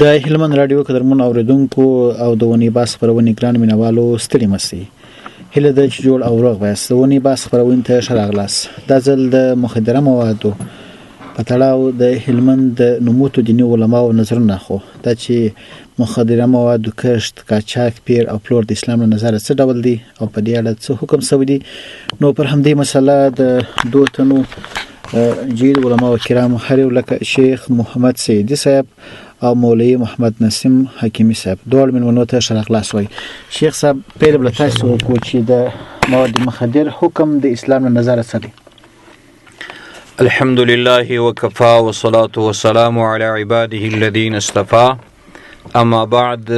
د هلمند راډیو قدرمن اوریدونکو او د ونې باس خپرونې ګران مینوالو ستړي مه سئ. هیله ده چې جوړ او روغ یاست. د ونې باس خپرونې ته ښه راغلاست. دا ځل د مخدره موادو په تړاو د هلمند د نوموتو دیني علماو نظرونه اخو. دا چې مخدره موادو کښت، قاچاق، پیر او پلور د اسلام له نظره څه ډول دی او په دې اړه څه حکم شوی دی، نو پر همدې مسله د دوو تنو جید علماو کرامو هر یو لکه شیخ محمد سیدي صاحب او مولوي محمد نسیم حکیمي صاحب دواړو مېلمنو ته ښه راغلاست وایي. شیخ صاحب، پیل به له تاسو وکړو چې د مواد مخدر حکم د اسلام له نظره څه دی؟ الحمد لله وكفى والصلاة والسلام على عباده الذين اصطفى أما بعد،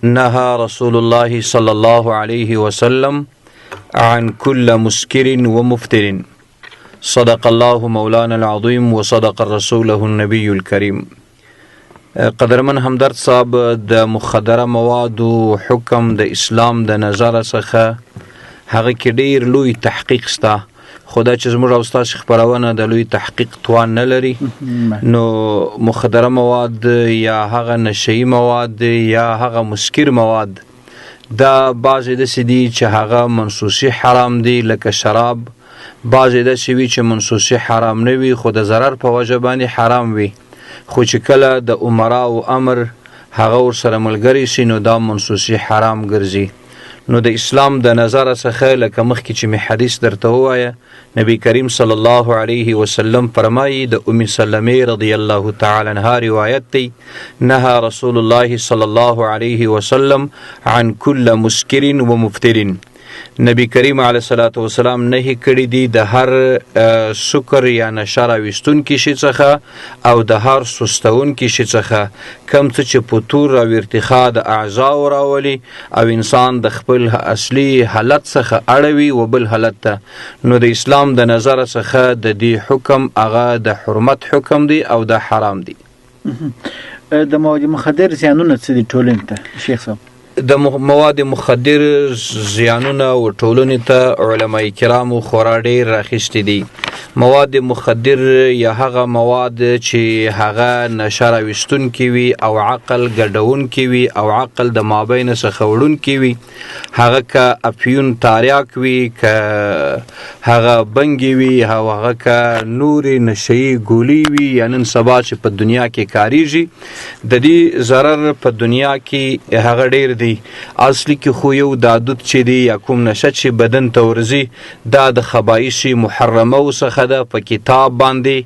نهى رسول الله صلى الله عليه وسلم عن كل مسكر ومفتر. صدق الله مولانا العظيم وصدق رسوله النبي الكريم. قدرمن همدرد صاحب، د مخدره موادو حکم د اسلام د نظره څخه هغه کې ډیر لوی تحقیق سته، خو دا چې زموږ او ستاسو خپرونه د لوی تحقیق توان نه لري، نو مخدره مواد یا هغه نشهیي مواد یا هغه مسکر مواد، دا بعضې داسې دي چې هغه منصوصي حرام دي لکه شراب، بعضې داسې وي چې منصوصي حرام نه وي خو د ضرر په وجه باندې حرام وي، خو چې کله د امراو امر هغه ورسره ملګری سي نو دا منصوصي حرام ګرځي. نو د اسلام د نظره څخه لکه مخکې چې مې حدیث درته ووایه، نبی کریم صلی الله علیه وسلم فرمایي، د ام سلمې رضی الله تعالی عنها روایت دی، نهى رسول الله صلی الله علیه وسلم عن كل مسکر و مفتر. نبی کریم علیه الصلاة والسلام نهی کړی دی د هر سکر یا نشه راویستونکي شي څخه او د هر سستونکي شي څخه، کم څه چې پتور او ارتخا د اعضاو راولي او انسان د خپل اصلي حالت څخه اړوي و بل حالت ته. نو د اسلام د نظره څخه د دې حکم هغه د حرمت حکم دی او د حرام دی. د مواد مخدر زیانونه څه دي ټولنې ته شیخ صاحب؟ د مواد مخدر زیانونه او ټولنې ته علماء کرامو خورا ډیر راخیستي دي. مواد مخدر یا هغه مواد چې هغه نشه راویستونکي وي او عقل ګډوونکي وي او عقل د مابین څخه وړونکي وي، هغه که افیون تاریاک وي، که هغه بنګي وي، او هغه که نورې نشهیي ګولۍ وي یا نن سبا چې په دنیا کې کاریږي، د دې ضرر په دنیا کې هغه ډیر دی. اصلي کې خو یو دا دود چې دی یا کوم نشه چې بدن ته ورځي، دا د خبایث محرمه څخه ده په کتاب باندې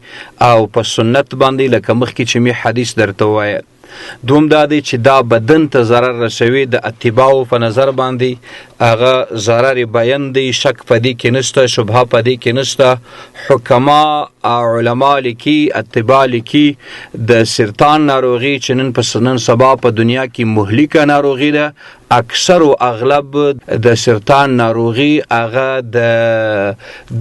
او په سنت باندې، لکه مخکې چې مې حدیث درته ووایه. دوم دا دی چې دا بدن ته ضرر رسوي، د اتباعو په نظر باندې هغه ضرر بیان دی، شک په دې کې نشته، شبهه په دې کې نشته. حکما او علما لیکي، اتباع لیکي، د سرطان ناروغي چې نن په نن سبا په دنیا کې مهلکه ناروغي ده، اکثر و اغلب د سرطان ناروغي هغه د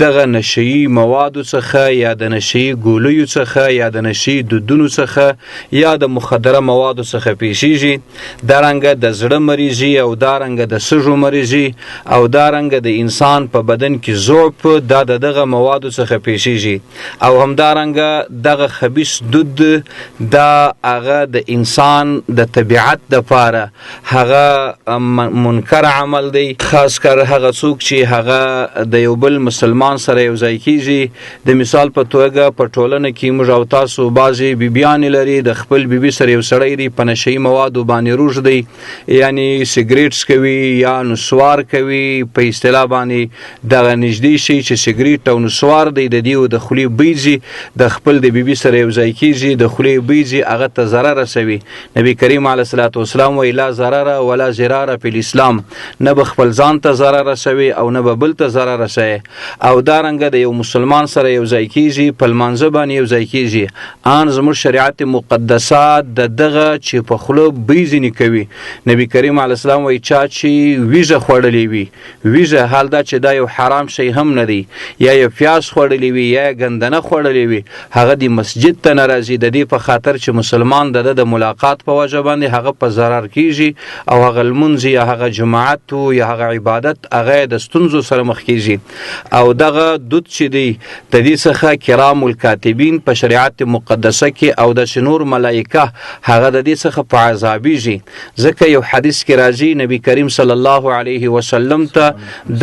دغه نشهیي موادو څخه یا د نشهیي ګولیو څخه یا د نشهیي دودونو څخه یا د مخدره موادو څخه پیښیږي. دارنګه د زړه مریضي او دارنګه د سږو مریضي او دارنګه د انسان په بدن کې ضعف، دا د دغه موادو څخه پیښیږي. او همدارنګه دغه خبیث دود دا هغه د انسان د طبیعت دپاره هغه منکر عمل دی، خاص کر هغه څوک چې هغه د یو بل مسلمان سره یو ځای کیږي. د مثال په توګه په ټولنه کې موږ او تاسو بعضې بیبیانې لري، د خپل بیبي سره یو سړی دی په نشهیي موادو باندې روږدی، یعنی سګریټ څکوي یا نسوار کوي، په اصطلاح باندې دغه نږدې شي چې سګریټ او نسوار دی، د دیو د خولې بوی ځي، د خپل د بیبي سره یو ځای کیږي، د خولې بوی ځي، هغه ته ضرر رسوي. نبی کریم علیه الصلاة والسلام وایي لا ضرر ولا ضرار فی الاسلام، نه به خپل ځان ته ضرر رسوي او نه به بل ته ضرر رسوي. او دارنګه د یو مسلمان سره یو ځای کیږي، په لمانځه باندې یو ځای کیږي. آن زموږ شریعت مقدسه د دغه چې په خوله بوی ځینې کوي، نبی کریم علیه السلام وایي چا چې ویږه خوړلې وي، ویږه، حال دا چې دا یو حرام شی هم نه دی، یا یې پیاز خوړلې وي یا یې ګندنه خوړلې وي، هغه د مسجد ته نه راځي، د دې په خاطر چې مسلمان د ده د ملاقات په وجه باندې هغه په ضرر کیږي او هغه لمونځ یا هغه جماعت یا هغه عبادت هغه د ستونزو سره مخ کیږي. او دغه دود چې دی د دې څخه کرام الکاتبین په شریعت مقدسه کې او داسې نور ملایکه هغه د دې څخه په عذابیږي. ځکه یو حدیث کې راځي نبی کریم صلی الله علیه وسلم ته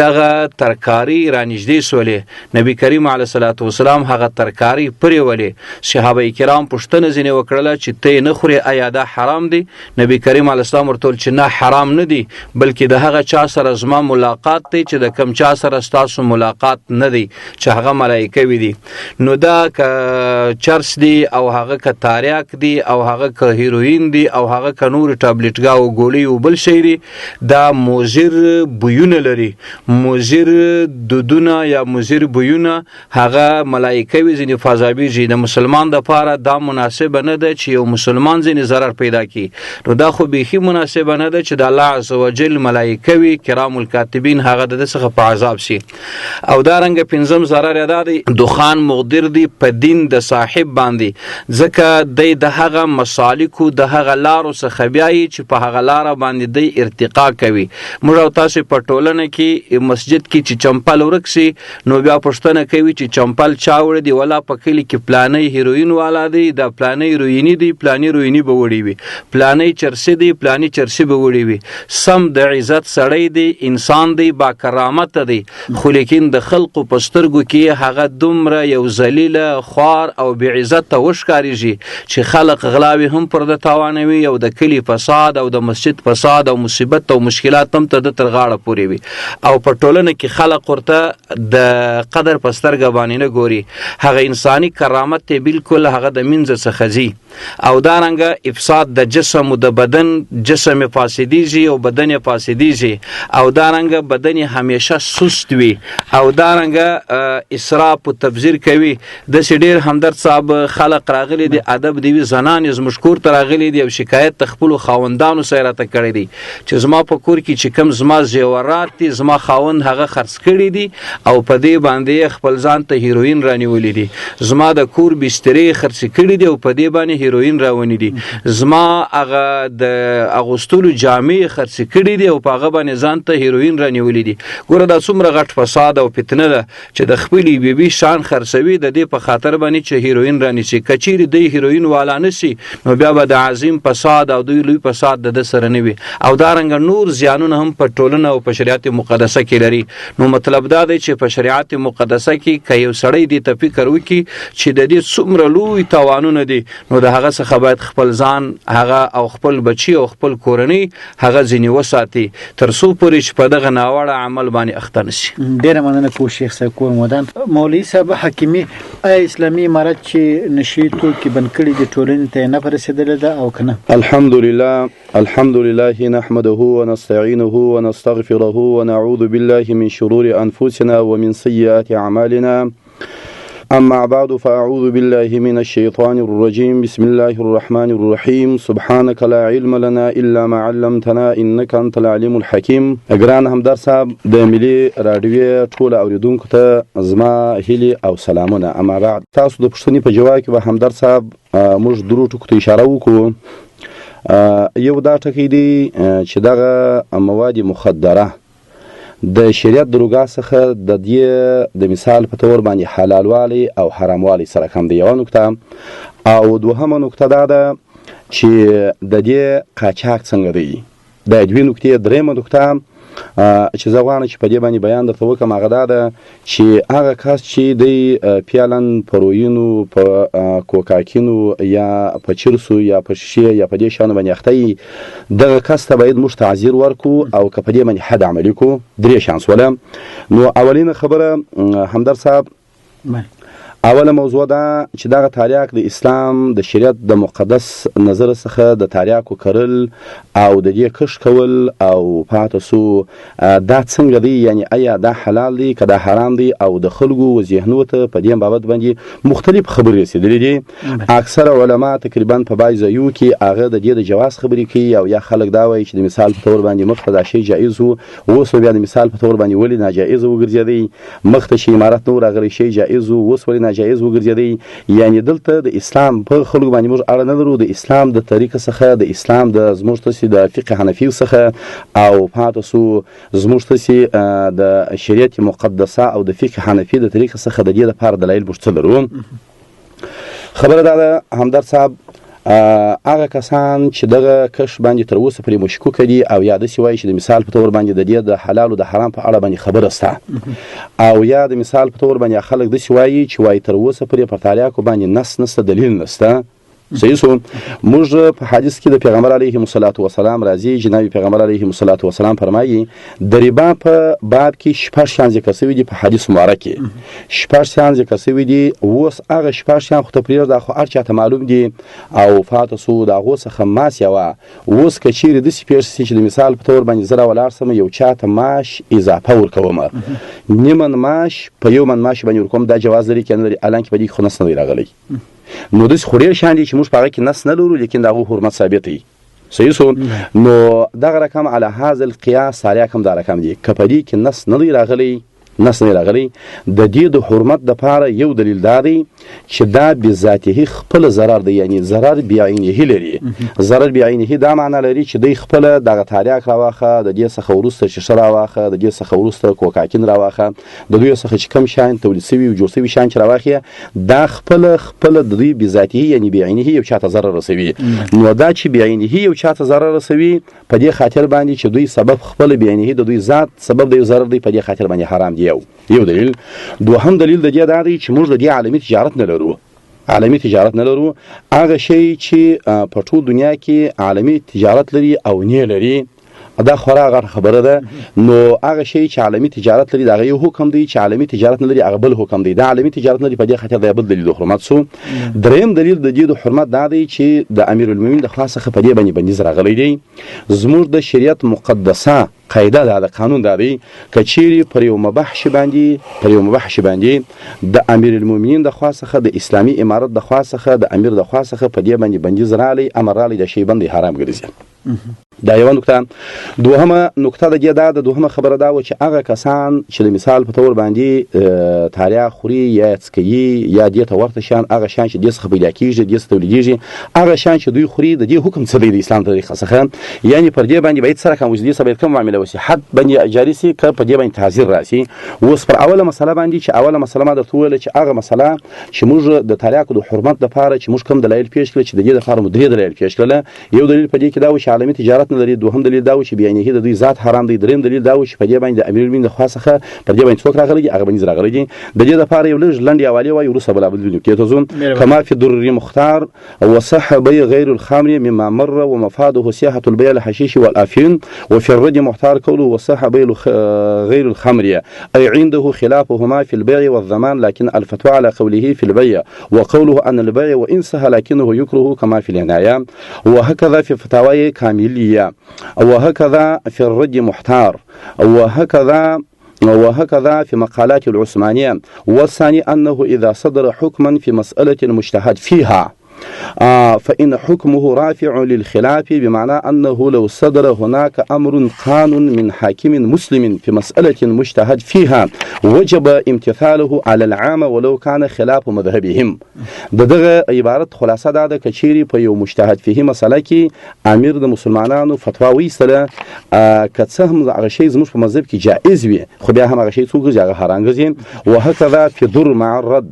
دغه ترکاری رانږدې سولې، نبی کریم علیه الصلاة والسلام هغه ترکاری پرې ولې. صحابه کرام پوښتنه ځینې وکړله چې ته یې نه خورې، ایا دا حرام دی؟ نبی کریم علیه السلام ورته وویل چې نه، حرام نه دی، بلکې د هغه چا سره زما ملاقات دی چې د کم چا سره ستاسو ملاقات نه دی، چې هغه ملایکه وي دي. نو دا که چرس دی او هغه که تاریاک دی او هغه که هیروین دی او هغه که نور ټابلیټګا او ګولۍ او بل شی دی، دا مضر بویونه لري، مضر دودونه یا مضر بویونه هغه ملایکه وي ځینې فضابیږي. د مسلمان دپاره دا مناسبه نه ده چې یو مسلمان ځینې ضرر پیدا کړي، نو دا خو بیخي مناسبه نه ده چې د الله عز وجل ملایکه وي کرام الکاتبین هغه د ده څخه په عذاب سي. او دا رنګه پنځم ضرر یې دا دی، دخان مغدر دی په دین د صاحب باندې، ځکه دی د هغه مسالکو د هغه لارو څخه بیایي چې په هغه لاره باندې دی ارتقا کوي. موږ او تاسې په ټولنه کې مسجد کې چې چمپل ورک سي نو بیا پوښتنه کوي چې چمپل چا وړي دی، ولا په کلي کې پلانی هیروین والا دی، دا پلانی هیرویني دی، پلانی هیرویني به وړي وي، پلانی چرسي دی، پلانی چرسي به وړي وي. سم د عزت سړی دی، انسان دی، با کرامت دی، خو لیکن د خلقو په سترګو کې هغه دومره یو ذلیله، خوار او بې عزته وښکارېږي چې خلق غلاوې هم پر ده تاوانوي او د کلي فساد او د مسجد فساد او مصیبت او مشکلات هم ته ده تر غاړه پورې وي، او په ټولنه کې خلق ورته د قدر په سترګه باندې نه ګوري، هغه انساني کرامت ته بالکل هغه د منځه څخه ځي. او دارنګه افساد د جسم او د بدن، جسم یې فاسدیږي او بدن یې فاسدیږي، او دارنګه بدن یې همیشه سست وي، او دارنګه اسراف او تبذیر کوي. داسې ډېر همدرد صاحب خلق راغلي دي، ادب دی وي، زنان یې زموږ کور ته راغلي دي او شکایت د خپلو خاوندانو سره راته کړی دی چې زما په کور کې چې کوم زما زیورات دي زما خاوند هغه خرڅ کړي دي او په دې باندې یې خپل ځان ته هیروین رانیولي دي، زما د کور بسترې خرڅې کړي دي او په دې باندې هیروین راوني دي، زما هغه د اغوستلو جامې یې خرڅې کړي دي او په هغه باندې ځان ته هیروین رانیولي دي. ګوره دا څومره غټ فساد او فتنه ده چې د خپلې بیبي شان خرڅوي د دې په خاطر باندې چې هیروین رانیسي. که چیرې دی هیروین والا نه سي نو بیا به د عظیم فساد او دوی لوی فساد د ده سره نه وي، او دارنګه نور زیانونه هم په ټولنه او په شریعت مقدسه کې لري. نو مطلب دا دی چې په شریعت مقدسه کې که یو سړی دې ته فکر وکړي چې د دې څومره لوی تاوانونه دي، نو د هغه څخه باید خپل ځان هغه او خپل بچي او خپل کورنۍ هغه ځینې وساتي تر څو پورې چې په دغه ناوړه عمل باندې اخته نه سي. ډېره مننه کوو شیخ صاحب، کور مو ودان. مولوي صاحب حکیمي، آیا اسلامي امارت چې نشي توکي بند کړي دي ټولنې ته یې نفع رسېدلې ده او که نه؟ الحمد لله، الحمد لله نحمده ونستعينه ونستغفره ونعوذ بالله من شرور أنفسنا ومن سيئات أعمالنا. أما بعد، فأعوذ بالله من الشيطان الرجيم. بسم الله الرحمن الرحيم. سبحانك لا علم لنا إلا ما علمتنا إنك أنت العليم الحكيم. ګران همدرد صاحب، د ملي راډیوې ټولو اورېدونکو ته زما هیلې او سلامونه. اما بعد، تاسو د پوښتنې په جواب کې به همدرد صاحب موږ درو ټکو ته اشاره وکړو. یو دا ټکی دی چې دغه مواد مخدره د شریعت دروګا څخه د دې د مثال په تور باندې حلالوالی او حراموالی سره کم دی، یوه نکته. او دوهمه نکته دا ده چې د دې قاچاق څنګه دی، دا دوې نکتې. درېیمه نکته چې زه غواړم چې په دې باندې بیان درته وکړم هغه دا ده چې هغه کس چې دی پیالن په روینو، په کوکاکینو یا په چرسو یا په شیشې یا په دې شیانو باندې اخته وي، دغه کس ته باید موږ تعذیر ورکړو او که په دې باندې حد عملي کړو. درې شیان سوله. نو اولینه خبره همدرد صاحب، اوله موضوع دا چې دغه تاریاک د اسلام د شریعت د مقدس نظر څخه د تاریاکو کرل او د دې کښت کول او پاته سو دا څنګه دی، یعنی ایا دا حلال دی که دا حرام دی، او د خلکو و ذهنو ته په دې بابت باندې مختلف خبرې رسېدلې دي. اکثره علما تقریبا په بعض ځایو کې هغه د دې د جواز خبرې کوي، او یا خلک دا وایي چې د مثال په تور باندې مخته دا شی جایز وو، اوس بیا د مثال په تور باندې ولې ناجایز وګرځېدی، مخته چې امارت نه راغلی شی جایز وو، اوس ولې ناجایز وګرځېدی. یعنی دلته د اسلام په خلکو باندې موږ اړه نه لرو، د اسلام د طریقه څخه، د اسلام د زموږ تاسې د فقه حنفي څخه او پاتې سو زموږ تاسې د شریعت مقدسه او د فقه حنفي د طریقه څخه د دې لپاره دلایل موږ څه لرو. خبره دا ده همدرد صاحب، هغه کسان چې دغه کښت باندې تر اوسه پرې مشکوک دي او یا داسې وایي چې د مثال په تور باندې د دې د حلال او د حرام په اړه باندې خبره سته، او یا د مثال په تور باندې خلک داسې وایي چې وایي تر اوسه پرې پر تاریاکو باندې نس نسته، دلیل نسته. صحیح سو، موږ په حدیث کې د پیغمبر علیه الصلاة والسلام راځي، جناب پیغمبر علیه الصلاة والسلام فرمایي د ربا په باب کې شپږ شیان ذکر شوي دي په حدیث مبارک کې شپږ شیان ذکر شوي دي. اوس هغه شپږ شیان خو ته پرېږده، خو هر چا ته معلوم دي او فاته سو د هغو څخه ما سوا. اوس که چیرې داسې پېښ سي چې د مثال په تور باندې زه راولاړ سم یو چا ته معاش اضافه ورکوم، نیمن معاش په یو من معاش باندې ورکوم، دا جواز لري که نه لري؟ الان کې په دې کې خو نص نه دی راغلی. نو داسې خو ډېر شیان دي چې موږ په هغه کې نص نه لرو، لیکن د هغو حرمت ثابت دی. صحیح سو، نو دغه رقم علی هذا القیاس تاریاک هم دا رقم دي، که په دې کې نص نه دی راغلی، نص نه راغلی، د دې د حرمت د پاره یو دلیل دا دی چې دا بذاته خپل ضرر دی، یعنی ضرر بعینه لري. ضرر بعینه دا معنی لري چې دی خپل دغه تاریاک راواخه، د دې څخه وروسته شیشه راواخه، د دې څخه وروسته کوکاکین راواخه، د دوی څخه چې کم شیان تولید سوي او جوړ سوي شیان چې راواخی، دا خپل خپل د دوی بذاته یعنی بعینه یو چاته ضرر رسوي. نو دا چې بعینه یو چاته ضرر رسوي، په دې خاطر باندې چې دوی سبب خپل بعینه د دوی ذات سبب د یو ضرر دی، په دې خاطر باندې حرام دی. یو دلیل. دوهم دلیل د دې دا دی چې موږ د دې عالمي تجارت نه لرو، عالمي تجارت نه لرو. هغه شی چې په ټول دنیا کې عالمي تجارت لري او نه لري، دا خورا غټه خبره ده. نو هغه شی چې عالمي تجارت لري، دا یو حکم دی، چې عالمي تجارت نه لري هغه بل حکم دی. دا عالمي تجارت نه لري، په دې خاطر دا بل دلیل د حرمت سو. دریم دلیل د دې د حرمت دا دی چې د امیرالمؤمنین د خوا څخه په دې باندې بندیز راغلی دی. زموږ د شریعت مقدسه قاعده دا ده، قانون دا دی، که چیرې پر یو مباح شي باندې، پر یو مباح شي باندې د امیرالمؤمنین د خوا څخه، د اسلامي امارت د خوا څخه، د امیر د خوا څخه په دې باندې بندیز راغلی، امر راغلی، د شی بندی حرام ګرځي. دا یوه نکته. دوهمه نکته د دې دا ده، دوهمه خبره دا وه چې هغه کسان چې د مثال په تور باندې تاریا خوري یا څکوي یا دې ته ورته شیان، هغه شیان چې دې څخه پیدا کېږي، دې څخه تولیدېږي، هغه شیان چې دوی خوري، د دې حکم څه دی د اسلام طریقه څخه؟ یعنی پر دې باندې باید څه رقم وشي، دې څخه باید کوم معامله وشي، حد باندې جاري سي که په دې باندې تعذیر راسي. اوس پر اوله مسله باندې چې اوله مسله ما درته وویله چې هغه مسله چې موږ د تاریاکو د حرمت لپاره چې موږ کوم دلایل پیش کړل، چې د دې لپاره مو درې دلایل پیش کړل. یو دلیل په دې کې دا و چې عالمي تجارت نه لري، دوهم دلیل دا و چې بعینه د دوی ذات حرام دی، دریم دلیل دا و چې په دې باندې د امیرالمؤمنین د خوا څخه پر دې باندې څوک راغلي دي، هغه بندیز راغلي دي. د دې لپاره یو لږ لنډې حوالې وایي، وروسته بل بل نکتې ته ځو. کما فی در مختار وصح بيع غير الخمر مما مر ومفاده سياحة البيع الحشيش والأفيون، وفي الرد محتار قوله وصح بيع غير الخمر، أي عنده خلافهما في البيع والضمان، لكن الفتوى على قوله في البيع، وقوله أن البيع وإن صح لكنه يكره كما في العناية، وهكذا في فتاوى كاملية، وهكذا في الرد محتار، وهكذا في مقالات العثمانية. والثاني أنه إذا صدر حكما في مسألة مجتهد فيها فإن حكمه رافع للخلاف، بمعنى أنه لو صدر هناك أمر قانون من حاكم مسلم في مسألة مجتهد فيها وجب امتثاله على العام ولو كان خلاف مذهبهم. د دغه عبارت خلاصه دا ده که چیرې په یو مجتهد فيه مسله کې امیر د مسلمانانو فتوا وایستله، که څه هم هغه شی زموږ په مذهب کې جائز وي، خو بیا هم هغه شی څوک ګرځي، هغه حرام ګرځي. وهکذا في در مع الرد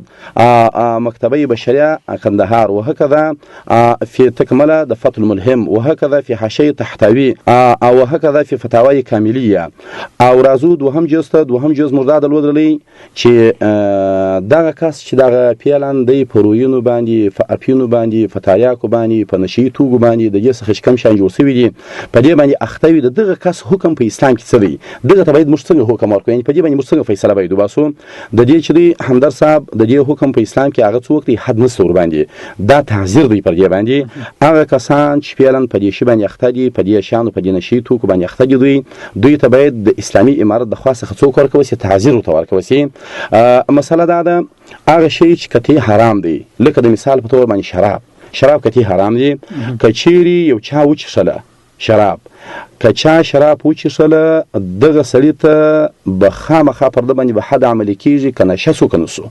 مکتبه بشریه کندهار، وهکذا وهكذا في تكملة د فتح الملهم، وهكذا في حاشية تحتوي، او وهكذا في فتاوی کاملیه. او راځو دوهم جز ته. دوهم جز موږ دا درلودلی چې دغه کس چې دغه فعلا دی په رویونو باندې، په اپیونو باندې، په تاریاکو باندې، په نشهيي توکو باندې د دې څخه چې کوم شیان جوړ شوي دي په دې باندې اخته وي، د دغه کس حکم په اسلام کې څه دی، دغه ته باید موږ څنګه حکم ورکړو، یعنې په دې باندې موږ څنګه فیصله باید وباسو. د دې چې دی همدرد صاحب د دې حکم په اسلام کې هغه څوک دی، حد نشته ورباندې، دا تعذیر دی پر دې باندې. هغه کسان چې فعلا په دې شي باندې اخته دي، په دې شیانو، په دې نشهيي توکو باندې اخته دي، دوی ته باید د اسلامي امارت د خوا څخه څوک ورکول سي، تعذیر ورته ورکول سي. مسله دا ده، هغه شی چې قطعي حرام دی، لکه د مثال په تور باندې شراب قطعي حرام دی. که چیرې یو چا وچښله شراب، که چا شراب وچښله، دغه سړي ته به خامخا پر ده باندې به حد عملي کېږي، که نشه سو که نه سو.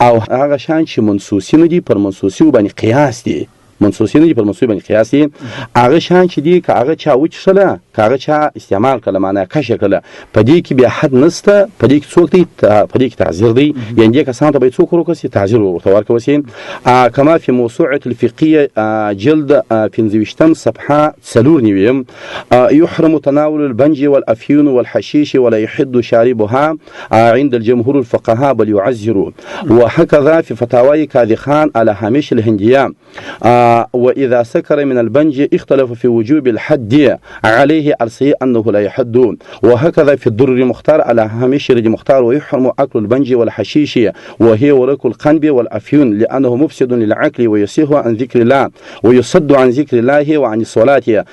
او هغه شان چې منصوصي نه دي، پر منصوصي باندې قیاس دي، منصوصي نه دي، پر منصوصي باندې قیاس دي. هغه شان چې دي، که هغه چا وچښله، که هغه چا استعمال کړله، معنا کش یې کړله، په دې کې بیا حد نسته، په دې کې څوک دی، په دې کې تعذیر دی، یعنې دې کسانو ته باید څوک ورکړل سي، تعذیر ورته ورکړل سي. کما فی موسوعة الفقهیة جلد 25 صفحه 94، يحرم تناول البنج والأفيون والحشيش ولا يحد شاربها عند الجمهور الفقهاء بل يعزر. وهكذا في فتاوى كاذي خان على هامش الهندية. وإذا سكر من البنج اختلف في وجوب الحد عليه الصحيح أنه لا يحد. وهكذا في الدر المختار على هامش المختار، ويحرم أكل البنج والحشيش وهي ورق القنب والأفيون لأنه مفسد للعقل ويسيه عن ذكر الله ويصد عن ذكر الله وعن الصلاة،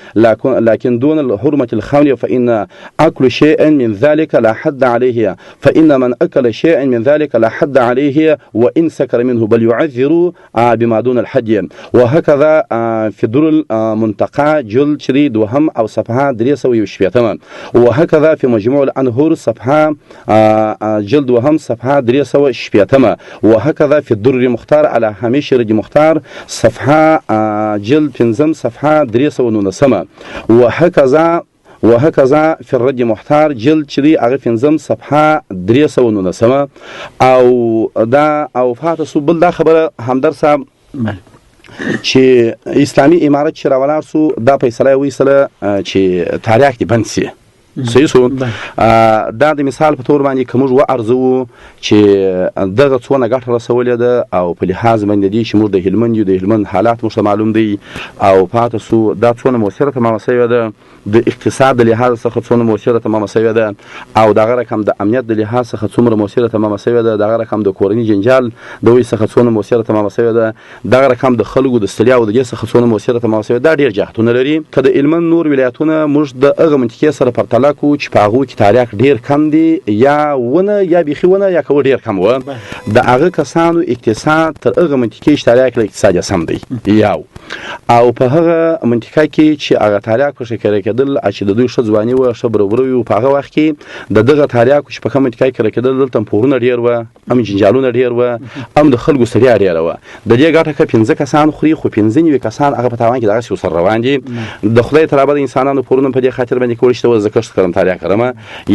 لكن دون حرمة الخمر فإن أكل شيء من ذلك لا حد عليه، فإن من أكل شيئا من ذلك لا حد عليه وإن سكر منه بل يعذر بما دون الحد. وهكذا في در المنتقى جلد شريد وهم أو صفحة 360. وهكذا في مجموع الأنهر صفحة جلد وهم صفحة 360. وهكذا في الدر المختار على هامش رد مختار صفحة جلد 5 صفحة 319. وهكذا في الرد محتار جلد چې دی هغه 5 صفحه 319. او دا او فاته سو بل دا خبره همدرد صاحب چې اسلامي امارت چې راولاړ سو، دا فیصله یې وایستله چې تاریاک دې بند سي. صحیح سو. دا د مثال په تور باندې که موږ وارزوو چې دغه څونه ګټه رسولې ده، او په لحاظ باندې دي چې موږ د هلمند یو، د هلمند حالات موږ ته معلوم دی، او پاتې سو دا څونه موثره تمامه سوې ده، د اقتصاد د لحاظ څخه څونه موثره تمامه سوې ده، او دغه رقم د امنیت د لحاظ څخه څومره موثره تمامه سوې ده، دغه رقم د کورني جنجال د وجې څخه څونه موثره تمامه سوې ده، دغه رقم د خلکو د ستړیا او د دې څخه څونه موثره تمامه سوې ده، دا ډېر جهتونه لري. که د هلمند نور ولایتونه موږ د هغه منطقې سره پرتله کوو چې په هغو کې تاریاک ډېر کم دي، یا ونه یا بیخي ونه یا که ډېر کم وه، د هغه کسانو اقتصاد تر هغه منطقې چې تاریاک له اقتصاد یې سم دی یو، او په هغه منطقه کې چې هغه تاریاک پکښې کرل کېدل، چې د دوی ښه ځواني وه، ښه بروبرو وو، په هغه وخت کې د دغه تاریاکو چې په کومه منطقه کې کرل کېدل، دلته هم پورونه ډېر وه، هم جنجالونه ډېر وه، هم د خلکو ستړیا ډېره وه. د دې ګټه که 5 کسان خوري، خو 95 کسان هغه په تاوان کې دغسې ورسره روان دي. د خدای تر ابده انسانانو پورونه په دې خاطر باندې کول چې ته زه کښت کرم تاریاک کرم،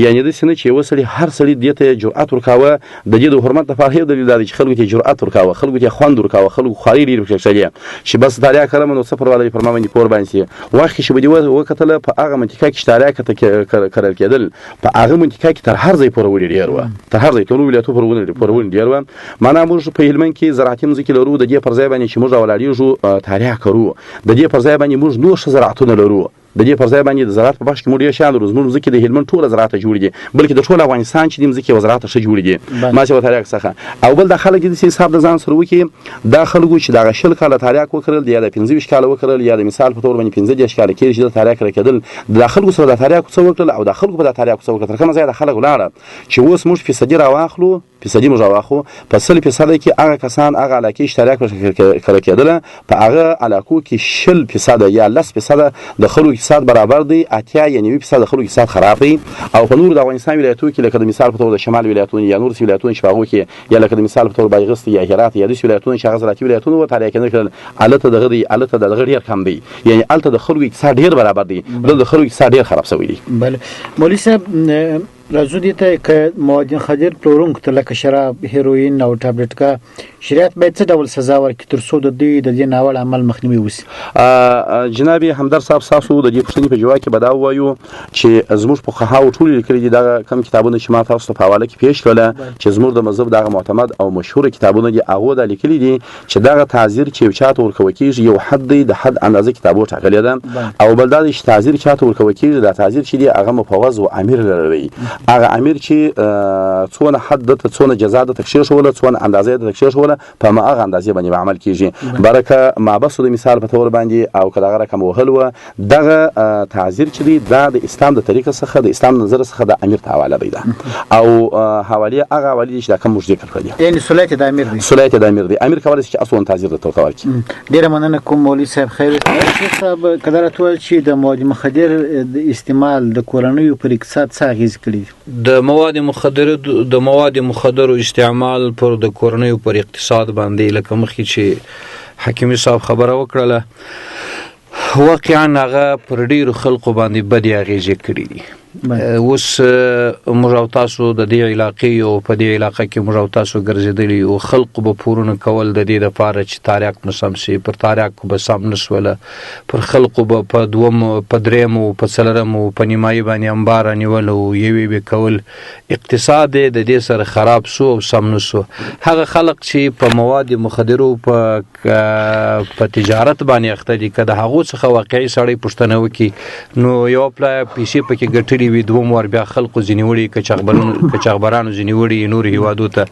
یعنې داسې نه چې یوه سړي هر سړي دې ته جرأت ورکاوه. د دې د حرمت لپاره یو دلیل دا دی چې خلکو ته جرأت ورکاوه، خلکو ته خوند ورکاوه، خلکو خوارۍ ډېرې پکښې کښلې چې بس تاریاک کرم نو څه پروا لري پر ما باندې پور باندې سي. وخت کې چې به دې وکتله په هغه منطقه کې چې تاریاک ته کرل کېدل، په هغه منطقه کې تر هر ځای پورې وړي ډېر وه، تر هر ځای ټولو ولایتو پورې وړي ډېر وه. معنا موږ په هلمند کې زراعتي مځکې لرو، د دې پر ځای باندې چې موږ راولاړېږو تاریاک کرو، د دې پر ځای باندې موږ نور ښه زراعتونه لرو، د دې پر ځای باندې د زراعت په بخش کې موږ ډېر شیان لرو. زموږ مځکې د هلمند ټوله زراعت جوړې دي، بلکې د ټول افغانستان چې دي مځکې یو زراعت ښه جوړې دي ما سیوا تاریاک څخه. او بل دا خلک دې حساب د ځان سره وکړي، دا خلکو چې دغه 20 کاله تاریاک وکرل یا د 25 کاله وکرل یا د مثال په تور باندې 35 کاله کېږي چې د تاریاک کرل کېدل، دا خلکو سره د تاریاکو څه وکړل او دا خلکو په د تاریاکو څه وکړل، تر کومه ځایه دا خلک ولاړه چې اوس موږ فیصدي راواخلو، فیصدي موږ راواخلو په 100% کې هغه کسان هغه علاقې چې تاریاک پکې کرل کېدله، په هغه علاقو کې 20% یا 10% د خلکو اقتصاد برابر دی، 80 یا 90% د خلکو اقتصاد خراب دی. او په نورو د افغانستان ولایتو کې لکه د مثال په تور د شمال ولایتونو یا نور ولایتونو چې په هغو کې یا لکه د مثال په تور بایغست یا هرات یا داسې ولایتونه چې هغه زراعتي ولایتونه وو، تاریاک یې نه کړل، هلته دغه دی، هلته دغه ډېر کم دی، یعنې هلته د خلکو اقتصاد ډېر برابر دی، دلته د خلکو اقتصاد ډېر خراب شوی دی. بله مولوي صاحب، راځو دې ته که مواد مخدر پلورونکو ته لکه شراب، هیروئین او ټابلیټکا شریعت باید څه ډول سزا ورکړي تر څو د دوی د دې ناوړه عمل مخنیوی وشي؟ جناب همدرد صاحب، تاسو د دې پوښتنې په جواب کې به دا ووایو چې زموږ فقهاو ټول لیکلي دي، دغه کوم کتابونه چې ما تاسو ته په حواله کې پیش کړل چې زموږ د مذهب دغه معتمد او مشهور کتابونه دي، هغو دا لیکلي دي چې دغه تعذیر چې یو چاته ورکول کېږي یو حد دی، د حد اندازه کتابو ټاکلې ده، او بل دا چې تعذیر چاته ورکول کېږي دا تعذیر چې دی هغه مفوض او امیر لري، هغه امیر چې څونه حد ده څونه جزا ده کښېښوله، څونه اندازه ده کښېښوله، په هغه اندازې باندې عمل کېږي. برکه مابسو د مثال په تور باندې او که دغه رقم وهل وه، دغه تعذیر چې دی دا د اسلام د طریقې څخه، د اسلام نظر څخه د امیر ته حواله دی ده، او حوالې هغه حوالې دي چې دا کوم موږ ذکر کړل دي، یعنی سلیت د امیر دی، سلیت د امیر دی، امیر کولای شي چې اصلا تعذیر د ته ورکړي. ډیره مننه کوم مولوي صاحب. خیر شیخ صاحب، که دا راته وویل چې د مواد مخدر د استعمال د کورنیو پر اقتصاد څه اغېزې کړي دي؟ د مواد مخدرو استعمال پر د کورنیو پر اقتصاد باندې، لکه مخکې چې حکیمي صاحب خبره وکړله، واقعا هغه پر ډیرو خلقو باندې بدې اغېزې کړې دي. اوس موږ او تاسو د دې علاقې یو، په دې علاقه کې موږ او تاسو ګرځېدلي یو، خلقو به پورونه کول د دې دپاره چې تاریاک مو سم سي، پر تاریاک به سم نه سوله، پر خلقو به په دوم، په درېیمو، په څلورمو، په نیمایي باندې انبار رانیول او یوې به کول. اقتصاد یې د دې سره خراب سو او سم نه سو. هغه خلق چې په مواد مخدرو په تجارت باندې اخته دي، که د هغو څخه واقعي سړی پوښتنه وکړي نو یو پلا پیسې پکې ګټلې وي، دوم وار بیا خلقو ځینې وړي، که چغبرانو ځینې وړي نورو هیوادو ته.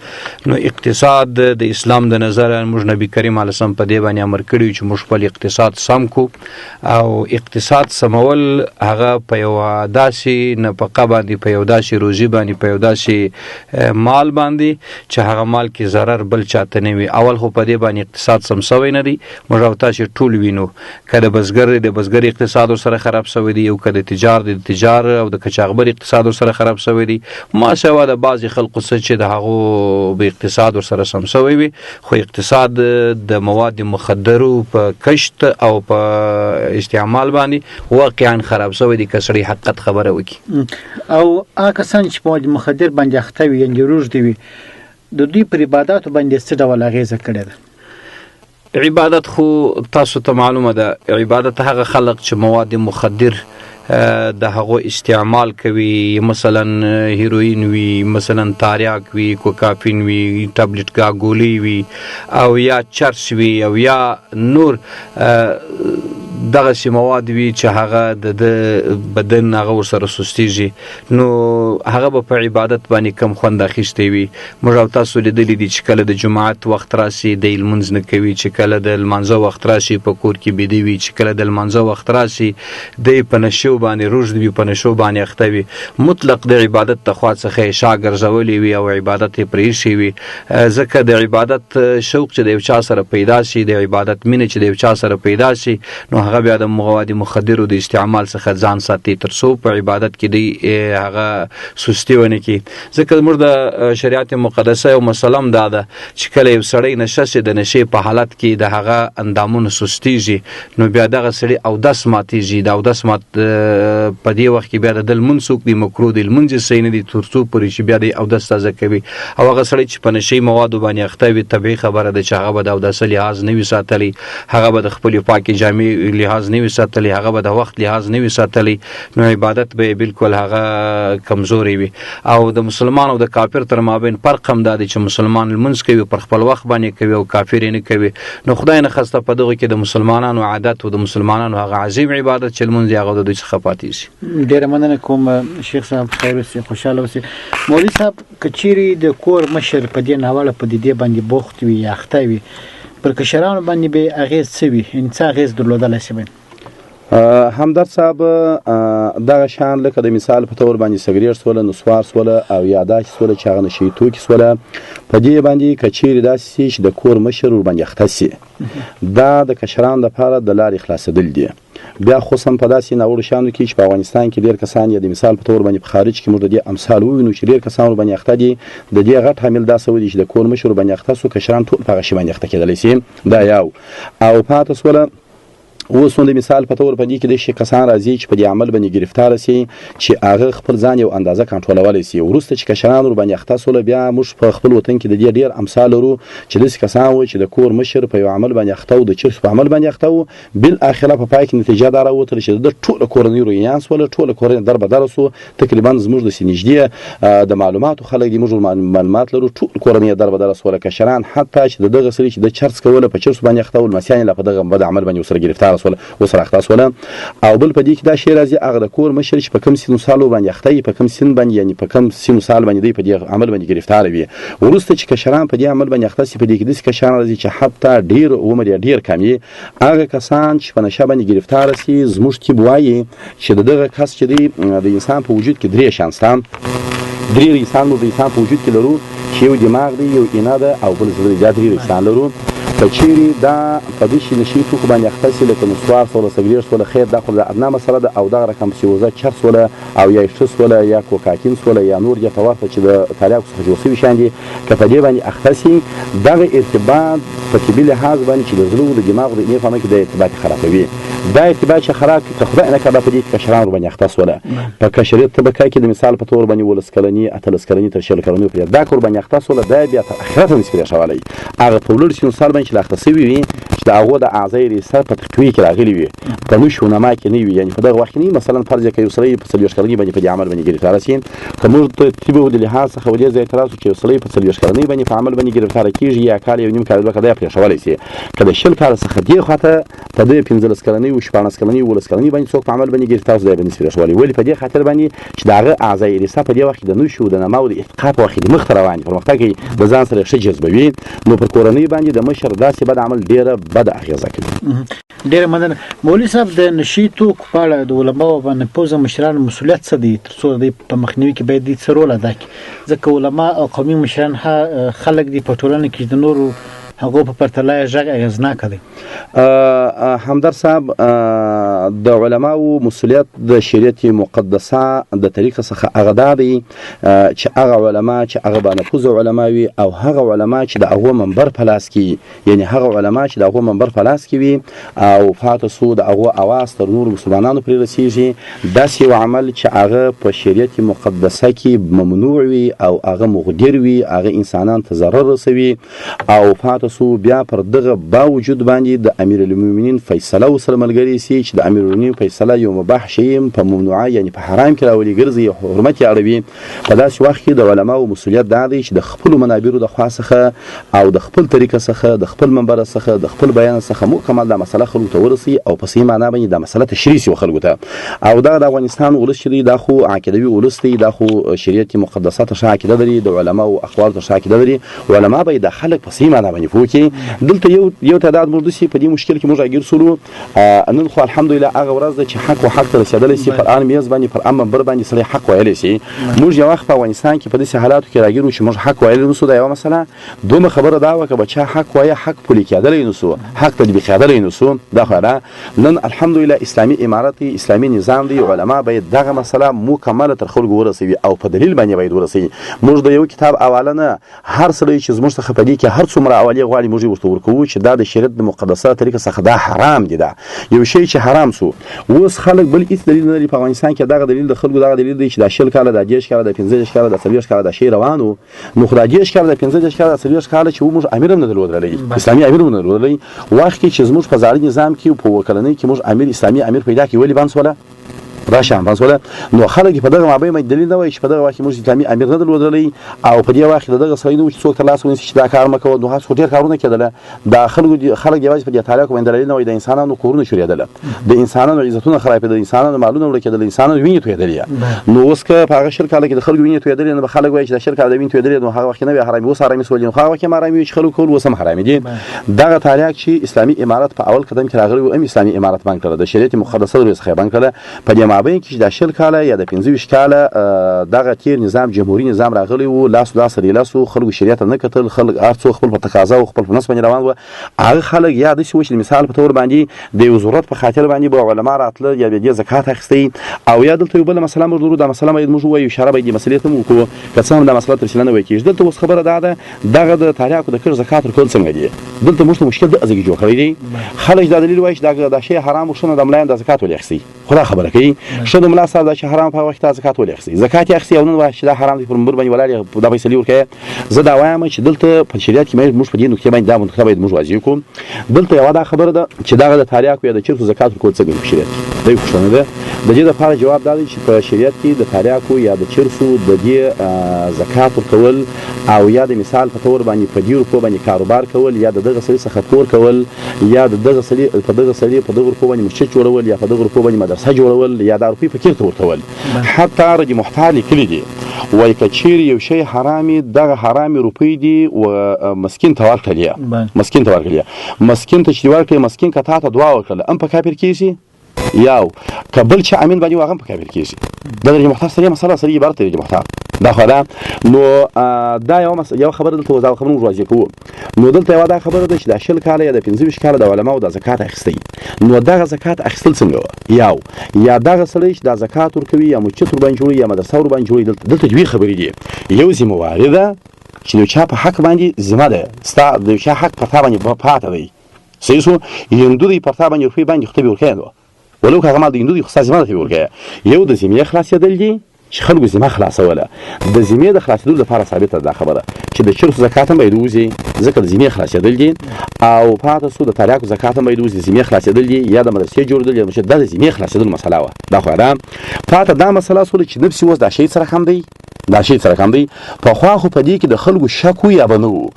نو اقتصاد د اسلام د نظره موږ نبی کریم علیه السلام په دې باندې امر کړی چې موږ خپل اقتصاد سم کو، او اقتصاد سمول هغه په یوه داسې نفقه باندې، په یو داسې روزي باندې، په یو داسې مال باندې چې هغه مال کې ضرر بل چاته نه وي. اول خو په دې باندې اقتصاد سم سوی نه دی، موږ او تاسې ټول وینو که د بزګر دی، د بزګر اقتصاد ورسره خراب سوی دی، او که د تجار دی، د تجار او د کچاغبر اقتصاد ورسره خراب سوی دی. ما سوا د بعضې خلقو څه چې د هغو به اقتصاد ورسره سم سوی وي، خو اقتصاد د مواد مخدرو په کشت او په استعمال باندې واقعا خراب سوی دی، که سړی حقیقت خبره وکړي. او هغه کسان چې په مواد مخدر باندې اخته وي، یعنې روږدي وي، د دوی پر عباداتو باندې څه ډول اغېزه کړې ده؟ عبادت خو تاسو ته معلومه ده، عبادت هغه خلق چې مواد مخدر د هغو استعمال کوي، مثلا هیروئین وي، مثلا تاریاک وي، کوکافین وي، ټابلیټ ګا ګولۍ وي، او یا چرس وي، او یا نور دغسې مواد وي چې هغه د ده بدن هغه ورسره سستیږي، نو هغه به په عبادت باندې کم خوند اخیستی وي. موږ او تاسو لیدلي دي چې کله د جماعت وخت راسي دی لمونځ نه کوي، چې کله د لمانځه وخت راسي په کور کې بیده وي، چې کله د لمانځه وخت راسي دی په نشو باندې روږد وي، په نشو باندې اخته وي، مطلق د عبادت د خوا څخه یې شا ګرځولې وي او عبادت یې پرې ایښی وي. ځکه د عبادت شوق چې د یو چا سره پیدا شي، د عبادت مینه چې د یو چا سره پیدا شي، نو هغه بیا د مواد مخدرو د استعمال څخه ځان ساتي تر څو په عبادت کې دی هغه سستي ونه کړي. ځکه زموږ د شریعت مقدسه یو مسله هم دا ده چې کله یو سړی نشه شي، د نشې په حالت کې د هغه اندامونه سستیږي، نو بیا دغه سړي اودس ماتیږي. د اودس مات په دې وخت کې بیا د ده لمونځ څوک دی مکروه دی، لمونځ یې صحیح نه دی تر څو پورې چې بیا دی اودس تازه کوي. او هغه سړی چې په نشې موادو باندې اخته وي، طبیعي خبره ده چې هغه به د اوداسه لحاظ نه وي ساتلی، هغه به د خپلې پاکې جامې لحاظ نه وي ساتلی، هغه به د وخت لحاظ نه وي ساتلی، نو عبادت به یې بالکل هغه کمزوری وي. او د مسلمان او د کافر تر مابین فرق هم دا دی چې مسلمان لمونځ کوي پر خپل وخت باندې کوي او کافر یې نه کوي. نو خدای نه خواسته په دغه کې د مسلمانانو عادت او د مسلمانانو هغه عظیم عبادت چې لمونځ دی هغه د دوی څخه پاتې شي. ډېره مننه کوم شیخ صاحب، خیر اوسې، خوشحاله اوسې. مولوي صاحب، که چیرې د کور مشر په دې ناوړه پدیدې باندې بوخت وي یا اخته وي، پر کشرانو باندې به اغېز څه وي، یعنې څه اغېز درلودلی شي؟ همدرد صاحب، دغه شان لکه د مثال په تور باندې سګریټ سوله، نسوار سوله، او یا داسې سوله چې هغه نشه یي توکي سوله، په دې باندې که چیرې داسې سي چې د کور مشر ورباندې اخته سي، دا د کشرانو دپاره د لارې خلاصېدل دي. بیا خصوصا په داسې ناوړو شیانو کې چې په افغانستان کې ډېر کسان یا د مثال په تور باندې په خارج کې موږ د دې امثال ووینو چې ډېر کسان ورباندې اخته دي، د دې غټ عامل دا سوی دی چې د کور مشر ورباندې اخته سو، کشران ټول په هغه شي باندې اخته کېدلی سي. دا یو او پاته سوله اوس نو د مثال په تور په دې کې داسې کسان راځي چې په دې عمل باندې ګرفتار سي چې هغه خپل ځان یو اندازه کنټرولولی سي. وروسته چې کشران ورباندې اخته سول، بیا موږ په خپل وطن کې د دې ډېر امثال لرو چې داسې کسان وو چې د کور مشر په یو عمل باندې اخته و، د چرس په عمل باندې اخته و، بالاخره په پای کې نتیجه دا راوتله چې د ده ټوله کورنۍ رویان سوله، ټوله کورنۍ در بدره سو. تقریبا زموږ داسې نږدې د معلوماتو خلک دي، موږ معلومات لرو، ټول کورنۍ در بدره سوله، کشران حتی چې د دغه سړي چې د چرس کوله په چرس باندې اخته و، لمسیان یې لا په دغه بد عمل باندې ورسره ګرفتار سول، ورسره اخته سوله. او بل په دې کې دا شی راځي، هغه د کور مشر چې په کوم سن سالو باندې اخته وي، په کوم سن باندې یعنی په کوم سن سال باندې دی په دې عمل باندې ګرفتار وي، وروسته چې کشران په دې عمل باندې اخته سي، په دې کې داسې کشران راځي چې حتی ډېر عمر یې ډېر کم وي، هغه کسان چې په نشه باندې ګرفتار سي، زموږ طب وایي چې د دغه کس چې دی د انسان په وجود کې درې شیان شته، درې رئیسان موږ د انسان په وجود کې لرو چې یو دماغ دی، یو اینه ده او بل زړه دی، دا درې رئیسان لرو. که چیرې دا په داسې نشي توکو باندې اخته سي لکه نسوار سوله، سګرېټ سوله، خیر دا خو د ادنا مسله ده، او دغه رقم پسې وزه چرس سوله او یا ښه سوله یا کوکاکین سوله یا نور دې ته ورته چې د تاریاکو څخه جوړ سوي شیان دي، که په دې باندې اخته سي، دغه ارتباط په طبي لحاظ باندې چې د زړه او د دماغ د اینې په عمل کې دا ارتباط خرابوي، دا ارتباط چې خراب کړي، که خدای نه کړه په دې کې کشران ورباندې اخته سوله، په کشریت طبقه کې د مثال په تور باندې 19 کلني، 18 کلني تر 20 کلني پورې دا که ورباندې اخته سوله، دا بیا تر اخرته نشي پرېښولی. هغه په لوړ سن سال باندې چې لا اخته سوي وي، چې د هغو د اعضای ریسه په تقویې کې راغلي وي، په نشو نما کې نه وي، یعنې په دغه وخت کې نه وي. مثلا فرض یې که یو سړی په 40 کلنۍ باندې په دې عمل باندې ګرفتار سي، که موږ د طب د لحاظ څخه ودې ځای ته راسو چې یو سړی په 40 کلنۍ باندې په عمل باندې ګرفتار کېږي، یا کال یو نیم کال دوه کاله دا پرېښولی سي، که د 20 کال څخه دې خواته په دې 15 کلنۍ او 16 کلنۍ 19 کلنۍ باندې څوک په عمل باندې ګرفتار سي، دا به نشي پرېښولی. ولې په دې خاطر باندې چې د هغه اعضای ریسه په دې وخت کې د نشو د نما او د ارتقا په وخت کې د مخ ته روان دي، پرمختګ کوي، د ځان سره ښه جذبوي، نو پر کورنۍ باندې د مشر داسې بد عمل ډېره بده اغېزه کوي. ډېره مننه مولوي صاحب. د نشي توکو په اړه د علماو باندې پوزه مشرانو مسولیت څه دی، تر څو د په مخنیوي کې باید دوی څه رول ادا کړي؟ ځکه علما او قومي مشران خلک دي په ټولنه کې د نورو هغو په پرتله یې غږ اغېزناکه دی. همدرد صاحب، د علماو مسولیت د شریعت مقدسه د طریقه څخه هغه دا دی چې هغه علما چې هغه بانفوذه علما وي، او هغه علما چې د هغو منبر په لاس کې، یعنی هغه علما چې د هغو منبر په لاس کې وي او فاته سو د هغو اواز تر نورو مسلمانانو پرې رسیږي، داسې یو عمل چې هغه په شریعت مقدسه کې ممنوع وي او هغه مغدر وي، هغه انسانان ته ضرر رسوي، او فاته سو بیا پر دغه باوجود باندې د امیرالمؤمنین فیصله ورسره ملګرې سي چې د امیرالمؤمنین فیصله یو مباح شی په ممنوعه یعنی په حرام کې راولي، ګرځي، حرمت یې اړوي. په داسې وخت کې د علماو مسولیت دا دی چې د خپلو منابرو د خوا څخه او د خپل طریقه څخه، د خپل منبر څخه، د خپل بیان څخه مکمل دا مسله خلکو ته ورسي او په صحیح معنا باندې دا مسله تشریح سي خلکو ته. او دا د افغانستان ولس چې دی، دا خو عقیدوي ولس دی، دا خو شریعت مقدسه ته ښه عقیده لري، د علماو اقوالو ته ښه عقیده لري، علما به د خلک په صحیح معنا باندې پوه کړي. دلته یو تعداد موږ داسې په دې مشکل کې موږ راګیر سولو. نن خو الحمدلله هغه ورځ ده چې حق و حق ته رسېدلی سي، پر عام میز باندې، پر عام منبر باندې سړی حق ویلی سي. موږ یو وخت په افغانستان کې په داسې حالاتو کې راګیر وو چې موږ حق ویلی نه سو، دا یوه مسله. دومه خبره دا وه که به چا حق وایه، حق پلي کېدلی نه سو، حق تطبیقېدلی نه سو. دا خو ده. نن الحمدلله اسلامي امارت دی، اسلامي نظام دی، علما باید دغه مسله مکمله تر خلکو ورسوي او په دلیل باندې باید ورسوي. موږ د یو کتاب حواله نه، هر سړی چې زموږ څخه په دې کې هر څومره حوالې غواړي موږ یې ورته ورکوو چې دا د شریعت د مقدسه طریقه څخه دا حرام دی، دا یو شی چې حرام سو. اوس خلک بل هیڅ دلیل نه لري په افغانستان کې، دغه دلیل د خلکو دغه دلیل دی چې دا 20 کاله، دا 30 کاله، دا 35 کاله، دا 40 کاله دا شی روان وو. نو خو دا 30 کاله، دا 35 کاله، دا 40 کاله چې موږ امیر هم نه درلودلی، اسلامي امیر هم نه درلودلی، وخت کې چې زموږ په زاړه نظام کې په اووه کلنۍ کې موږ امیر اسلامي امیر پیدا کړي، ولې بند سوله؟ راشه هم سوله. نو خلک په دغه مابین باندې دلیل نه وایي چې په دغه وخت کې موږ اسلامي امیر نه درلودلی او په دې وخت کې د دغه سړی نه و چې څوک ترلاسه ونیسي چې دا کار مه کوه. نو هسې خو ډېر کارونه کېدله. دا خلک یوازې په دې تاریاکو باندې دلیل نه وایي، د انسانانو کورونه شورېدله، د انسانانو عزتونه خرابېدل، د انسانانو مالونه وړل کېدل، د انسانانو وینې تویېدلې. نو اوس که په هغه 20 کاله کې د خلکو وینې تویېدلې، نو به خلک وایي چې دا 20 کاله د وینې تویېدلې، نو هغه وخت کې نه وې حرامي، اوس حرامي سولې، نو هغه وخت کې هم حرامي وي چې خلکو کول، اوس هم حرامي دي. دغه تاریاک چې اسلامي امارت په اول قدم کې راغلی و، هم اسلامي امارت بند کړله، د شریعت مقدسه څخه یې بند کړله. په دې مابین کې چې دا 20 کاله یا د 25 کاله دغه تیر نظام، جمهوری نظام راغلی وو، لاس لاس لري لاسو خلکو شریعت نه کتل، خلک هر څوک خپل په تقاضا او خپل په نس باندې روان وو. هغه خلک یا داسې وو چې مثال په تور باندې د یو ضرورت په خاطر باندې به علما راتله یا به دې زکات اخیستی. او یا دلته یو بله مسله موږ لرو، دا مسله باید موږ ووایو، اشاره باید دې مسلې ته هم وکړو، که څه هم دا مسله تفصیلا نه ویل کېږي. دلته اوس خبره دا ده، دغه د تاریاکو د کښت زکات ورکول څنګه دي؟ دلته موږ ته مشکل د ځای جوړ کړی دی. خلک دا دلیل وایي چې دا شی حرام ښه نه د ملایان د زکات ولې اخیستی، خو دا خبره کوي ښه د ملا صاحب دا چې حرام په وخت زکات ولې اخیستی، زکات یې اخیستی او نن وایي چې دا حرام دی، پر منبر باندې ولاړ یې دا فیصلې ورکوي. زه دا وایم چې دلته په شریعت کې موږ په دې نکتې باندې دا نکته باید موږ واضح کړو. دلته یوه دا خبره ده چې دغه د تاریاکو یا د چرسو زکات ورکول څنګه په شریعت کې دا یو پوښتنه ده. د دې لپاره جواب دا دی چې په شریعت کې د تاریاکو یا د چرسو د دې زکات ورکول او یا د مثال په تور باندې په دې روپو باندې کاروبار کول یا د دغه سړي څخه پور کول یا د دغه سړي په دغه سړي په دغه روپو باندې مسجد جوړول یا په دغه روپو باندې مدرسه جوړول یا دا روپۍ فقیر ته ورکول، حتی رجی محتار لیکلي دي وایي که چیرې یو شی حرامي دغه حرامي روپۍ دي و مسکین ته ورکړلې، مسکین ته ورکړلې، مسکین ته چې ورکړې، مسکین که تا ته دعا وکړله هم په کافر کېږي، یاو که بل چا امین باندې هغه هم په کافر کېږي. دا د محتار سره مسله سره عبارت دی محتار دا خو ده. نو دا یو یو خبره دلته دا خبره موږ واضح کوو. نو دلته یوه دا خبره ده چې دا 20 کاله یا د 25 کاله د علماو دا زکات اخیستی، نو دغه زکات اخیستل څنګه وه؟ یو یا دغه سړی چې دا زکات ورکوي یا مسجد ورباندې جوړوي یا مدرسه ورباندې جوړوي، دلته دوې خبرې دي. یو ذمه واري ده چې د چا په حق باندې ذمه ده، ستا د چا حق پر تا باندې پاته دی، صحیح سو، هندو دی پر تا باندې روپۍ باندې خو ته بې ورکوې، نو ولو که هغه مال د هندو دی خو ستا ذمه ده ته بې ورکوې. یو د ذمې خلاصېدل دي چې خلکو ذمه خلاصوله، د ذمې د خلاصېدلو لپاره ثابته ده دا خبره چې د چرسو زکات هم باید ووځي، ځکه د ذمې خلاصېدل دي. او پاته سو د تاریاکو زکات هم باید ووځي، ذمې خلاصېدل دي، یا د مدرسې جوړېدل یا مسجد، دا د ذمې خلاصېدلو مسله وه. دا خو ده. پاته دا مسله سوله چې نفس اوس دا شی څه رقم دی، دا شی څه رقم دی. پخوا خو په دې کې د خلکو شک و یا به نه وو،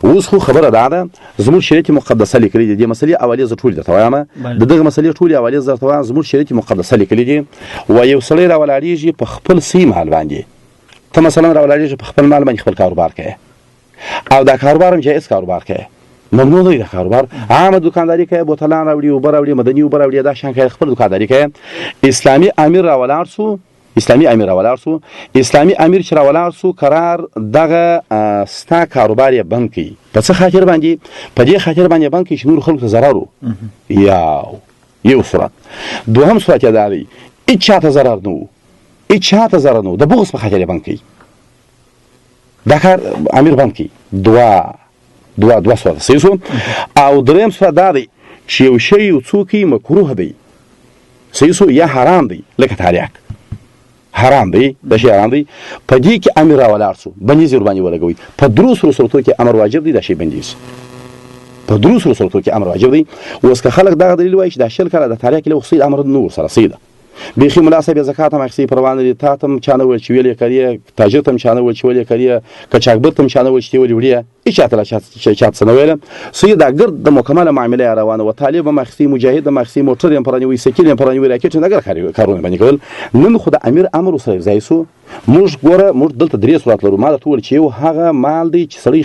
اوس خو خبره دا ده زموږ شریعت مقدسه لیکلي دي. دې مسلې حوالې زه ټولې درته وایم، د دغه مسلې ټولې حوالې زه درته وایم. زموږ شریعت مقدسه لیکلي دي و یو سړی راولاړېږي په خپل صحیح مال باندې، ته مثلا راولاړېږي په خپل مال باندې خپل کاروبار کوې او دا کاروبار هم جایز کاروبار کوې، ممنوع دی دا کاروبار، عامه دکانداري کوي، بوتلان راوړي، اوبه راوړي، مدني اوبه راوړي، دا شیان کوي، خپل دکانداري کوي. اسلامي امیر راولاړ سو، اسلامي امیر راولاړ سو، اسلامي امیر چې راولاړ سو قرار دغه ستا کاروبار یې بند کړي. په څه خاطر باندې؟ په دې خاطر باندې بند کړي چې نور خلکو ته ضرر و. یو صورت. دوهم صورت یې دا دی هیچا ته ضرر نه و، هیچا ته ضرر نه و، د بغض په خاطر یې بند کړي، دا کار امیر بند کړي. دوه صورت صحیح سو. او دریم صورت دا دی چې یو شی یو څوک مکروه دی، صحیح سو، یا حرام دی، لکه تاریاک حرام دی، دا شی حرام دی، په دې کې امیر راولاړ سو، بندیز یې ورباندې ولګوي. په درو سرو صورتو کې امر واجب دی، دا شی بندیز په درو سرو صورتو کې امر واجب دی. اوس که خلک دغه دلیل وایي چې دا 20 کاله د تاریاک له وخت امر نه ورسره صحیح ده، بیخي ملا صاحب زکات هم اخیستی پروا نه لري، تا ته هم چا نه ویل چې ویلې کوې، تاجر ته هم چا نه ویل چې ولې کوې، قاچاقبر ته هم چا نه ویل چې ولې وړې، هیچا ته لا چا څه نه ویل. صحیح دا ګرد د مکمله معامله روانه وه، طالب هم اخیستی، مجاهد هم اخیستی، موټر یې هم پرانیوی، سیکل یې هم پرانیوی، راکټ یې هم کارونه باندې کول. نن خو د امیر امر ورسره یوځای سو. موږ ګوره موږ دلته درې صورت لرو. ما درته وویل چې یو هغه مال دی چې سړی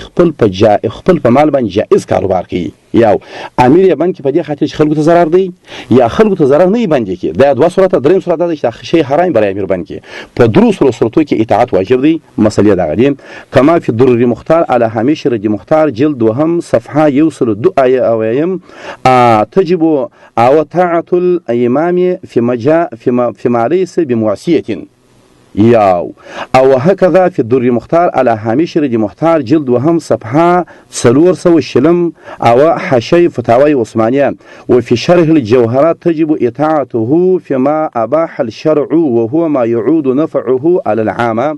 خپل په مال باندې جایز کاروبار کوي، یو امیر یې بند کړي په دې خاطر چې خلکو ته ضرر دی، یا خلکو ته ضرر نه بند کړي، دا دوه صورته. دریم صورت دا دی چې دا شی حرام برای امیر بند کړي. په درو سرو صورتو کې اطاعت واجب دی. مسلې دغه دي کما فی در مختار علی هامش رد مختار جلد دوهم صفحه 102 آیه اویم تجب او طاعة الامام فيما ليس بمعصية یاو او هکذا فی در مختار علی هامش رد مختار جلد دوهم صفحه 420 او حاشیه فتاوی عثمانیه وفي شرح الجوهرات تجب اطاعته فيما اباح الشرع وهو ما يعود نفعه على العامة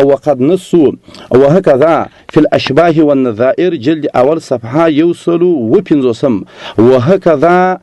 وقد نصوا وهكذا في الأشباه والنظائر جلد أول صفحة يوصل وپنځوسم وهكذا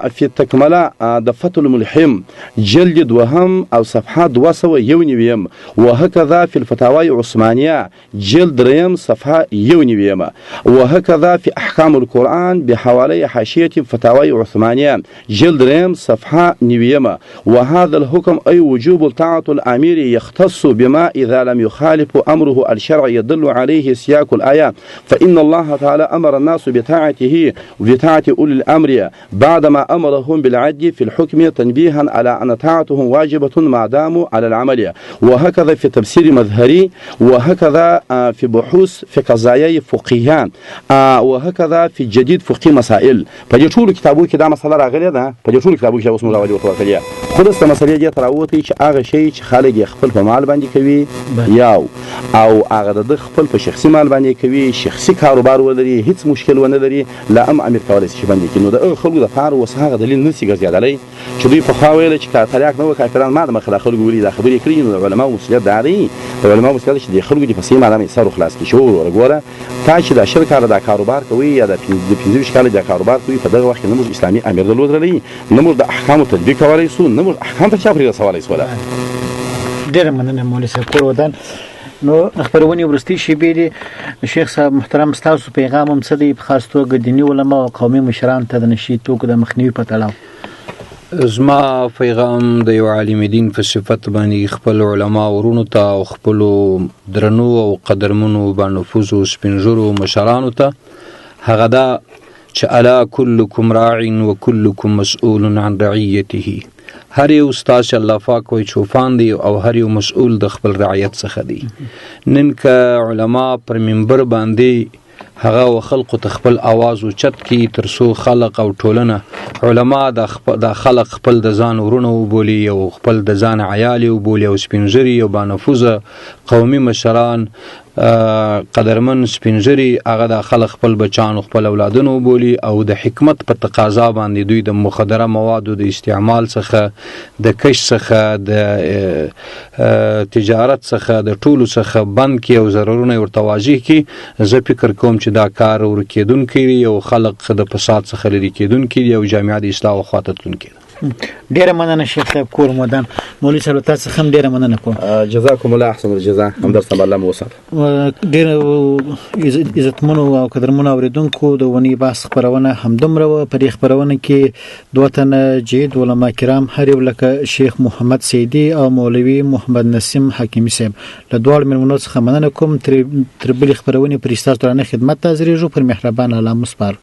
في التكملة د فتح الملحم جلد دوهم او صفحه 200. 291 یم، وهکذا فی الفتاوی عثمانیه جلد دریم صفحه 91 یمه، وهکذا فی احکام القرآن بحواله حاشیه فتاوی عثمانیه جلد دریم صفحه 90 یمه. وهذا الحكم أي وجوب طاعة الأمير يختص بما إذا لم يخالف أمره الشرع يدل عليه سياق الآية، فإن الله تعالى أمر الناس بطاعته وبطاعة أولي الأمر بعدما أمرهم بالعدل في الحكم تنبيها على أن طاعتهم واجبة ما داموا على العمل. وهكذا في تفسير مظهري، وهكذا في بحوث في قضايا فقهيان، وهكذا في جديد فقهي مسائل. په دې ټولو کتابو کې دا مسله راغلې ده، په دې ټولو کتابو کې اوس موږ راولي ورته ورکړې. خو دلته مسلې دې ته راووتې چې هغه شی چې خلک یې خپل په مال باندې کوي یو او هغه د خپل په شخصي مال باندې کوي، شخصي کاروبار ولري، هیڅ مشکل ونه لري، لا هم امیر کولی شي چې باندې کړي. نو د هغه خلکو دپاره اوس هغه دلیل نه شي ګرځېدلی چې دوی پخوا ویل چې که تریاک نه وه کافران ما د مخه دا خلکو ولي دا خبرې کړي. نو د علماو مسؤلیت دا دی، د علماو مسؤلیت چې د خلکو دې په صحیح معنا باندې سر خلاص کړي چې وروره ګوره تا چې دا 20 کاله دا کاروبار کوي یا دا 25 کاله دا کاروبار کوي، په دغه وخت کې نه موږ اسلامي امیر درلودلی، نه موږ د احکامو تطبیق کولی سو، نه موږ احکام تر چا پورې رسولی سوله. ډېره مننه مولوي صاحب، کور ودان. نو خپرونې وروستۍ شیبې دي. شیخ صاحب محترم، ستاسو پیغام هم څه دی، په خاص توګه دیني علما او قومي مشران ته د نشي توکو د مخنیوي په تړاو؟ زما پیغام د یو عالم دین په صفت باندې خپل علما ورونو ته او خپلو درنو او قدرمنو بانفوذو سپینږیرو مشرانو ته هغه دا چې الا کلکم راع و کلکم مسؤول عن رعیته، هر یو ستاسو الله پاک وایي چوپان دی او هر یو مسؤول د خپل رعیت څخه دی. نن که علما پر منبر باندې هغه و خلقو ته خپل اواز اوچت کړي تر څو خلق او ټولنه علما د خلق خپل د ځان ورونه وبولي او خپل د ځان عیال وبولي او سپینږیري او بانفوذه قومي مشران قدرمن سپینږیري هغه د خلق خپل بچان او خپل اولادونه وبولي او د حکمت په تقاضا باندې دوی د مخدره موادو د استعمال څخه، د کش څخه، د تجارت څخه، د ټولو څخه بند کړي او ضررونه یې ورته واضح کړي. زه فکر کوم چې دا کار ورکېدونکی دی او خلق د فساد څخه لرې کېدونکی دی او جامعه د اصلاح خواته تلونکې ده. ډېره مننه شیخ صاحب، کور مو ودان. مولوي صاحب تاسو څخه هم ډېره مننه کوم. جزاکم الله احسن الجزا، هم درته الله مو وساته. ډېر عزتمنو او قدرمنو اورېدونکو، د ونې بحث خپرونه همدومره وه. په دې خپرونه کې دوه تنه جید علما کرام، هر یو لکه شیخ محمد سیدي او مولوي محمد نسیم حکیمي صاحب، له دواړو مېلمنو څخه مننه کوم. تر بلې خپرونې پورې ستاسو درانه خدمت ته حاضرېږو. پر مهربان الله مو سپارو.